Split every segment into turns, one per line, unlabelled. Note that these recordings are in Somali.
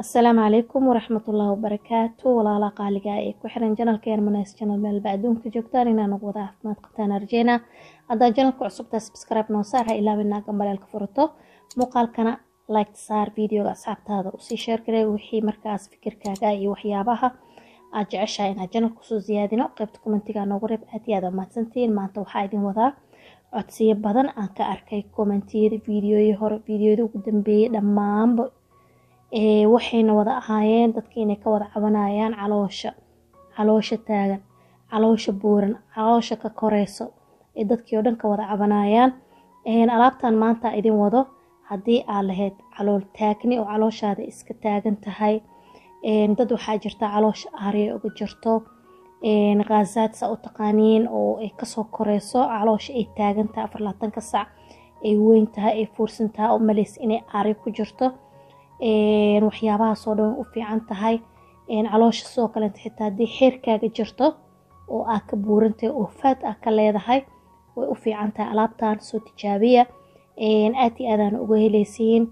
Asalaamu calaykum waraxmatullaahi wabarakaatu. Walaalaha qaaliga ee ku xiran channelkeena Munaas Channel, meelba adduunka joogtaan, inaan ugu wada caafimaad qabtaan arjeena. Haddaa channelka cusubtaa, subscribe noo saar, ha ilaawin gambaleelka furato, muuqaalkana like saar, videoga asxaabtaada usii share garee. Wixii markaas fikirkaaga iyo waxyaabaha aad jeceshahay inaad channelka kusoo siyaadino, qaybta commentiga noogu reeb. Aad iyo aad mahadsantihiin. Maanta waxaa idin wadaa codsiyo badan aan ka arkay commentiyada videoyii hore, videoyada ugu dambeeyey, dhammaanba waxayna wada ahaayeen dadka inay ka wada cabanayaan caloosha, caloosha taagan, caloosha buuran, caloosha ka koreyso ee dadkii oo dhan ka wada cabanayaan. Alaabtan maanta idin wado, haddii aad lahayd calool taagni oo calooshaada iska taagan tahay, dad waxaa jirta caloosha aarya uga jirto, khaasaad saa u taqaaniin, oo ay kasoo koreyso, caloosha ay taagan tahay 24-ka sac, ay weyn tahay, ay fuursan tahay, oo maleysa inay aarya ku jirto, waxyaabahaasoo dhan u fiican tahay caloosha. Sidoo kaleeta, xitaa haddii xeerkaaga jirto oo aad ka buurantahay oo fat ah ka leedahay, way u fiican tahay alaabtan. Soo tijaabiya, aad iyo aadaan uga heleysiin.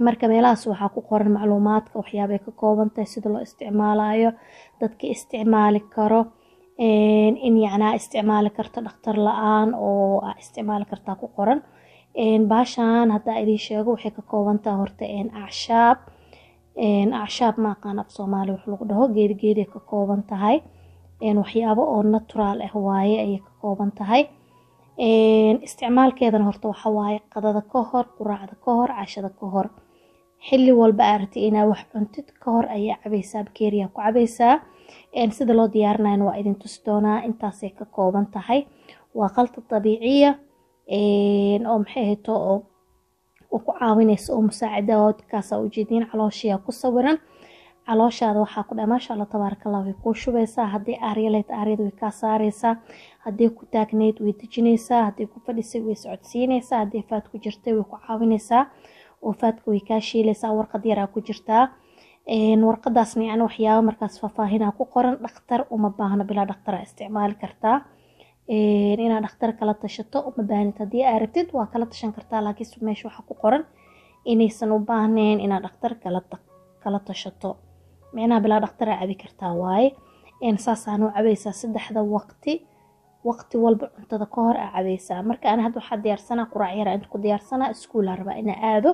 Marka meelahaas waxaa ku qoran macluumaadka, waxyaabay ka kooban tahay, sida loo isticmaalayo, dadka isticmaali karo, in yacnaa isticmaali karto dhakhtar la-aan oo aa isticmaali kartaa ku qoran. Baashan haddaa idiin sheego, waxay ka kooban tahay horta acshaab. Acshaab ma aqaan af Soomaali wax lagu dhaho, geedi geeday ka kooban tahay, waxyaabo oo natural ah waaye ayay ka kooban tahay. Isticmaalkeedana horta waxa waaye qadada ka hor, quraacda ka hor, cashada ka hor, xilli walba aad rabtid inaa wax cuntid ka hor ayaa cabaysaa, bakeeriyaa ku cabaysaa. Sida loo diyaarinayana waa idin tusi doonaa. Intaasay ka kooban tahay. Waa khalta dabiiciya oo maxay ahayto oo ku caawinaysa oo musaacadaadkaasa ujeediin. Calooshiyaa ku sawiran, calooshaada waxaa ku dhaha, maasha Allah tabaaraka Allah, way kuu shubaysaa. Haddii aarya lahayd, aaryada way kaa saareysaa. Haddii ku taagnayd, way dejinaysaa. Haddii ku fadhisay, way socodsiinaysaa. Haddii fat ku jirtay, way ku caawinaysaa oo fatka way kaa shiilaysaa. Warqad yaraa ku jirtaa, warqadaasna yani waxyaaba markaas faahfaahinaa ku qoran. Dhakhtar uma baahno, bilaa dhakhtaraa isticmaali kartaa. Inaad dhakhtar kala tashato uma baahnid. Haddii aad rabtid, waa kala tashan kartaa, laakiin meesha waxaa ku qoran inaysan u baahnayn inaad dhakhtar kala tashato. Micnaha bilaa dhakhtaraa cabi kartaa waaye. Saasaan u cabaysaa saddexda waqti, waqti walba cuntada ka hor aa cabaysaa. Marka ana hadda waxaa diyaarsanaa quraac yara inta ku diyaarsanaa, iskuulaa rabaa inaa aado.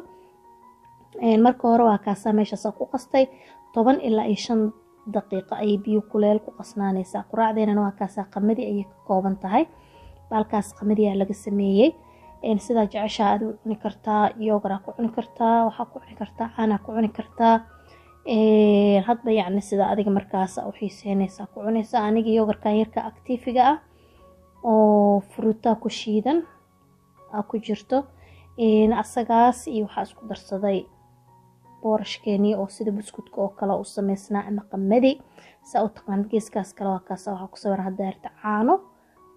Marka hore waa kaasaa, meeshaasa ku qastay. 10 ilaa iyo 5 daqiiqo ayay biyo kuleel ku qasnaanaysaa. Quraacdeynana waa kaasaa, qamadi ayay ka kooban tahay. Baalkaas qamadiyaa laga sameeyey. Sidaa jeceshaa aad u cuni kartaa, yogurt aa ku cuni kartaa, waxaa ku cuni kartaa caanaa ku cuni kartaa, hadba yacni sida adiga markaas u xiiseynaysaa ku cunaysaa. Aniga yogurtkan yarka Activiga ah oo fruitaa ku shiidan aa ku jirto, asagaas iyo waxaa isku darsaday boorashkeenii oo sida buskudka oo kale u sameysnaa ama qamadi saa u taqaanid. Geeskaas kale waa kaasa, waxaa ku sawiran. Haddaa rabta, caano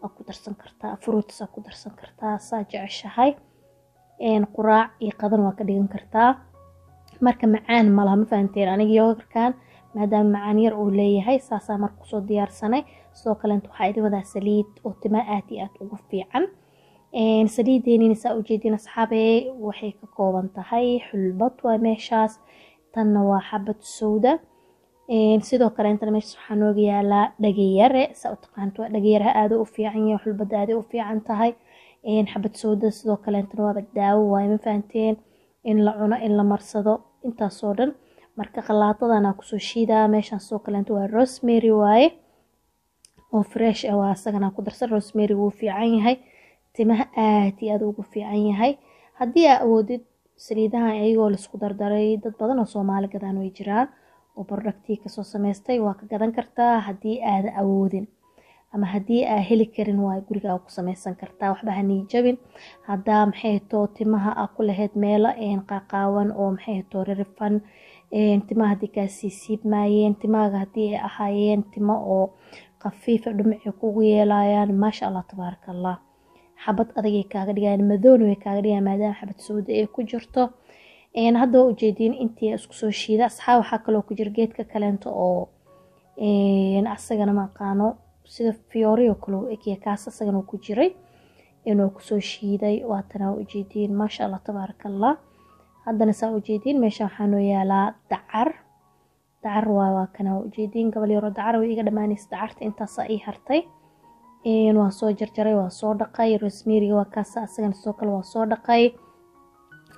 aa ku darsan kartaa, fruits aa ku darsan kartaa, saa jeceshahay. Quraac iyo qadan waa ka dhigan kartaa. Marka macaan malaha, ma fahanteen? Aniga yogurtkan maadaama macaan yar uu leeyahay, saasaa marka kusoo diyaarsanay. Sidoo kaleenta waxaa idin wadaa saliid oo tima aad iyo aad ugu fiican. Saliideenina saa ujeedin, asxaabey, waxay ka kooban tahay xulbad waa meeshaas, tanna waa xabad sowda. Sidoo kaleentana meeshaas waxaa nooga yaalaa dhagayare, saa u taqaanto waa dhagayaraha, aada u fiican yahay, xulbada aaday u fiican tahay, xabad sowda sidoo kaleentana waaba daawo waaye, ma fahanteen? In la cuno, in la marsado, intaasoo dhan. Marka khalaadadana kusoo shiidaa meeshaan. Sidoo kaleento waa rosemary waaye oo fresh ah, waa asagana ku darsan. Rosemary wuu fiican yahay, timaha aad iyo aad ugu fiican yahay. Haddii aa awoodid, saliidahan iyagoo laisku dardaray, dad badan oo Soomaali gadaan way jiraan oo productii kasoo samaystay, waa ka gadan kartaa. Haddii aada awoodin ama haddii aa heli karin, waa gurigaa ku samaysan kartaa. Waxba ha jabin. Haddaa maxay too timaha aa ku lahayd meelo qaaqaawan oo maxay too ririfan, timaha haddii kaa siisiibmaayeen, timahaaga haddii ay ahaayeen timo oo khafiifa, dhumucay kugu yeelayaan, maasha Allah tabaaraka Allah, xabad adagay kaaga dhigayaan, madoona way kaaga dhigayaan, maadaama xabad sooda ay ku jirto. Hadda waa ujeediin intii isku soo shiida, asxaab. Waxaa kaloo ku jira geedka kaleento oo asagana ma aqaano, sida fiyooriyo kale u egya, kaas asagana ku jiray inuu kusoo shiiday. Waatana waa ujeediin, maasha Allah tabaaraka Allah. Haddana saa ujeediin meesha waxaa noo yaalaa dacar. Dacar waa kana ujeediin, gabal yaroo dacar way iga dhamaanaysa. Dacarta intaasaa ii hartay, waan soo jarjaray, waan soo dhaqay. Rosemary waa kaasa, asagana sidoo kale waan soo dhaqay.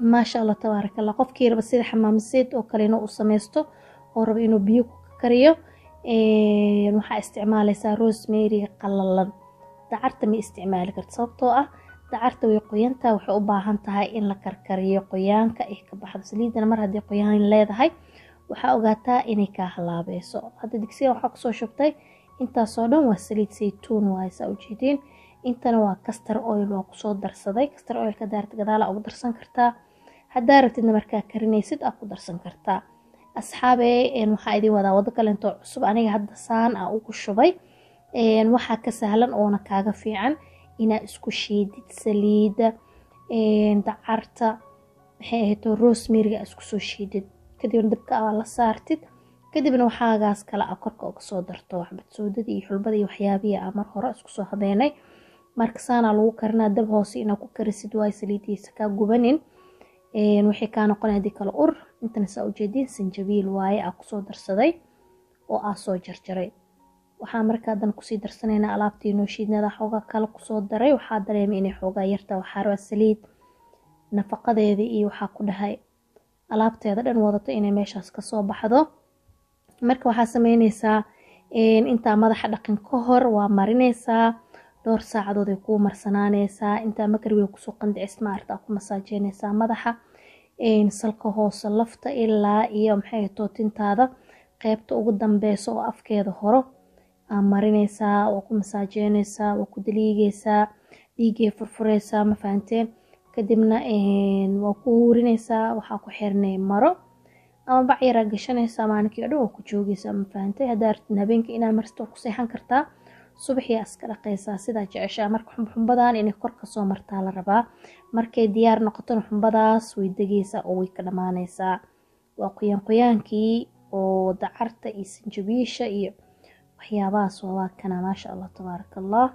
Maasha Allah tabaaraka Allah. Qofkii raba sida xamaamseed oo kale inuu u sameysto oo raba inuu biyo ku kariyo, waxaa isticmaalaysaa rosemary qalalan. Dacarta ma isticmaali karto, sababtoo ah dacarta way qoyantahay, waxay u baahan tahay in la karkariyo qoyaanka ay ka baxdo. Saliidana mar haddii qoyaan leedahay waxaa ogaataa inay kaa halaabeyso. Hadda digsiga waxaa kusoo shubtay intaasoo dhan waa saliid saytuun waaye, saa ujeediin. Intana waa castor oil, waa kusoo darsaday. Castor oilka daarta gadaala ugu darsan kartaa, haddaa rabtidna markaa karinaysid aa ku darsan kartaa. Asxaabe, waxaa idin wadaa wado kalentoo cusub. Aniga hadda saan aa ugu shubay, waxaa ka sahlan oona kaaga fiican inaa isku shiidid saliida, dacarta, maxay ahayto, rosemary-ga isku soo shiidid, kadibna dabka aa la saartid, kadibna waxaagaas kale aa korka uga soo darto, waxbad soodada iyo xulbada iyo waxyaabihii aa mar hore isku soo habeenay. Marka saanaa lagu karinaa, dab hoose inaa ku karisid waayo, saliidiisa kaa gubanin, waxay kaa noqonaya haddii kale ur. Intana saa ujeediin sanjabiil waaye aa kusoo darsaday oo aa soo jarjaray. Waxaa marka haddana kusii darsanaynaa alaabtii noo shiidnada xoogaa kale kusoo daray. Waxaa dareemay inay xoogaa yarta, waxaa rabaa saliid nafaqadeeda iyo waxaa ku dhahay alaabteeda dhan wadato inay meeshaas kasoo baxdo. Marka waxaa sameyneysaa intaa madaxa dhaqin ka hor waa marineysaa, dhowr saacadood ay kuu marsanaaneysaa. Intaa makribiga kusoo qandicist maaragta aa ku masaajeyneysaa madaxa, salka hoose lafta ilaa iyo maxay tootintaada qeybta ugu dambeyso oo afkeeda horo aa marineysaa, waa ku masaajeyneysaa, waa ku daliigeysaa, dhiigay furfureysaa, ma fahanteen? Kadibna waa ku huurineysaa, waxaa ku xirnay maro ama bac yaraa gashanaysaa, maalinkii oo dhan waa ku joogeysaa, ma fahantay? Haddaa rabtid habeenkii inaa marsto waa ku seexan kartaa, subaxii iska dhaqaysaa sidaa jeceshaa. Marka xumbadan inay kor kasoo martaa la rabaa. Markay diyaar noqotona xumbadaas way degeysaa oo way ka dhamaaneysaa. Waa qoyaan qoyaankii oo dacarta iyo sanjabiisha iyo waxyaabahaas waa kana. Maasha Allah tabaaraka Allah.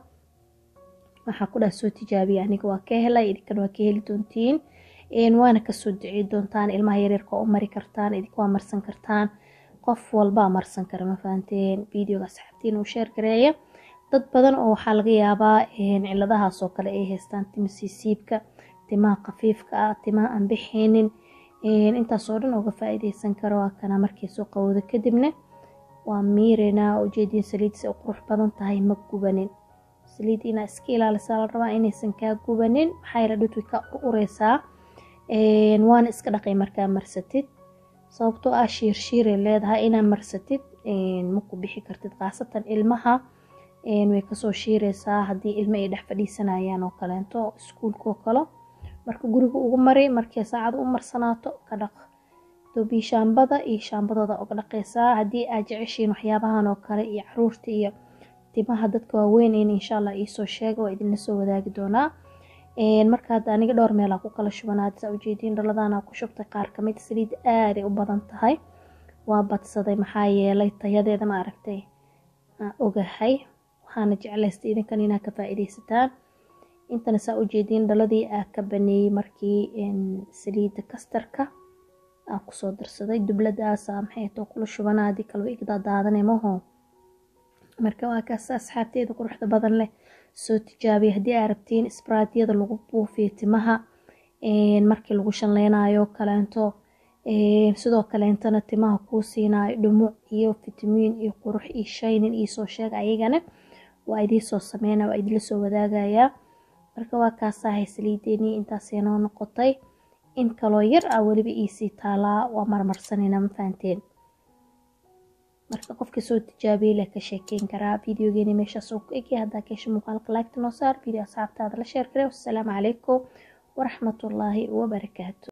Waxaa ku dhaha soo tijaabiya, aniga waa ka helay, idinkana waa ka heli doontiin, waana kasoo ducey doontaan. Ilmaha yaryarka waa u mari kartaan, idinka waa marsan kartaan, qof walbaa marsan kara, ma fahanteen? Videoga asxaabtiin uu share gareeya. Dad badan oo waxaa laga yaabaa ciladahaas oo kale ay haystaan, tima siisiibka, timaha khafiifka ah, timaha aan bixinin, intaas oo dhan uga faa'iideysan karo. Waa kana, markay soo qawowdo kadibna waa miireynaa. Ujeediin saliid si u qurux badan tahay, ma gubanin. Saliid inaa iska ilaalisaa la rabaa inaysan kaa gubanin, maxaa yeele dhut way kaa urureysaa, waana iska dhaqay markaa marsatid, sababtoo ah shiirshiiray leedahay. Inaa marsatid ma ku bixi kartid, khaasatan ilmaha way kasoo shiireysaa haddii ilmo ay dhex fadhiisanayaan oo kaleento, iskuulka oo kale. Marka guriga ugu mari, markay saacad u marsanaato ka dhaq, doobii shaambada iyo shaambadooda uga dhaqaysaa. Haddii aad jeceshiin waxyaabahan oo kale iyo caruurta iyo timaha dadka waaweyn, in insha Allah iisoo sheega, waa idinla soo wadaagi doonaa. Marka hadda aniga dhowr meelaa ku kala shubanaa, saa ujeediin dhaladaana ku shubtay qaar kamid. Saliid aaday u badan tahay, waa badsaday, maxaa yeelay tayadeeda ma aragtay aan ogahay, waxaana jeclaystay idinkan inaa ka faa'iidaysataan. Intana saa ujeediin dhaladii aa ka baneeyey markii saliidda kastarka aa kusoo darsaday, dubladaasa maxay too kula shubanaa, haddii kale way iga daadaadanay maho. Marka waa kaas asxaabteeda quruxda badan leh, soo tijaabiya. Haddii aa rabtiin isbraadyada lagu buufiyo timaha markii lagu shanleynayo kaleento, sidoo kaleentana timaha kuu siinayo dhumuc iyo fitamiin iyo qurux iyo shaynin, iisoo sheega, ayagana waa idiin soo sameyna, waa idinla soo wadaagayaa. Marka waa kaasahay saliideenii intaasay noo noqotay, in kaloo yar ah weliba iisii taalaa, waa marmarsanayna, ma fahanteen? Marka qofkii soo tijaabiyey leh ka sheekeyn karaa. Videogeeni meeshaas oo ku egyahay. Haddaa ka hesho muuqaalka like noo saar, video asxaabtaada la share garee. Wassalaamu calaykum waraxmatullaahi wabarakaatu.